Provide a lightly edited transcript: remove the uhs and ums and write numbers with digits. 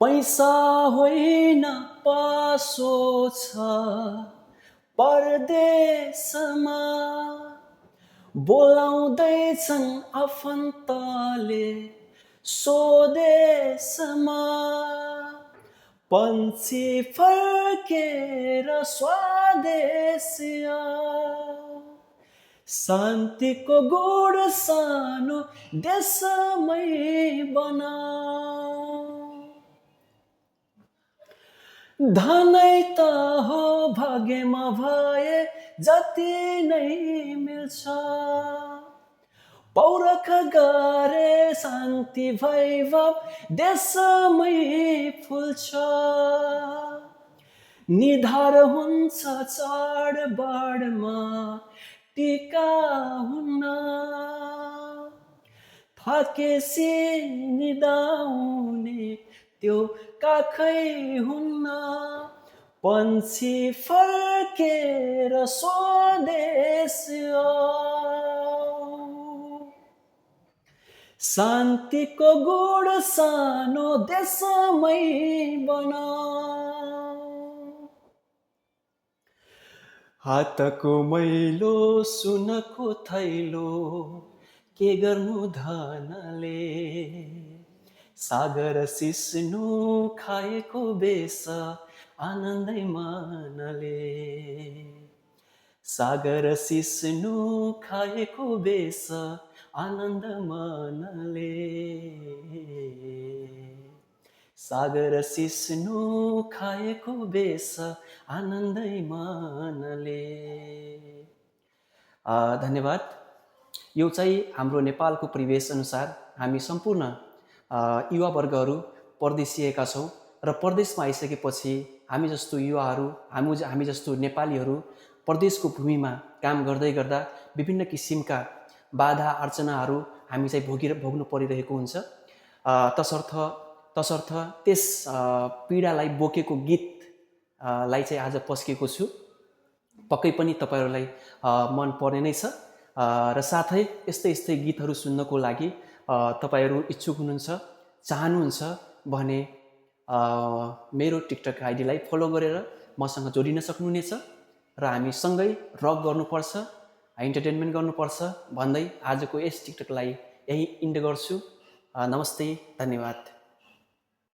पैसा होइन पासो छ परदेशमा, बोलाउँदैछन् आफन्तले स्वदेशमा। पन्छी फर्केर स्वदेशिया, शान्तिको गुड सानो देशमै बनाऊ। धनै त हो भाग्यमा भए जति नै मिल्छ, पौरख गरे शान्ति वैभव देशमै फुल्छ। निधार हुन्छ चाडबाडमा टीका हुन्न, थाकेसी निदाउने त्यो काखै हुन्न। पन्छी फर्केर स्वदेश शान्तिको गुड सानो देशमै बनाऊ। हातको मैलो सुनको थैलो के गर्नु धनले, सागर सिस्नु खाएको बेस आनन्दै मनले। सागर सिस्नु खाएको बेस आनन्द मनले। सागर सिस्नु खाएको बेस आनन्दै मनले। धन्यवाद। यो चाहिँ हाम्रो नेपालको परिवेश अनुसार हामी सम्पूर्ण युवावर्गहरू परदेशिएका छौँ र परदेशमा आइसकेपछि हामी जस्तो युवाहरू, हामी जस्तो नेपालीहरू परदेशको भूमिमा काम गर्दै गर्दा विभिन्न किसिमका बाधा अर्चनाहरू हामी चाहिँ भोग्नु परिरहेको हुन्छ। तसर्थ त्यस पीडालाई बोकेको गीतलाई चाहिँ आज पस्केको छु। पक्कै पनि तपाईँहरूलाई मन पर्ने नै छ र साथै यस्तै गीतहरू सुन्नको लागि तपाईँहरू इच्छुक हुनुहुन्छ, चाहनुहुन्छ भने मेरो टिकटक आइडीलाई फलो गरेर मसँग जोडिन सक्नुहुनेछ र हामी सँगै रक गर्नुपर्छ, इन्टरटेनमेन्ट गर्नुपर्छ भन्दै आजको यस टिकटकलाई यही इन्ड गर्छु। नमस्ते, धन्यवाद।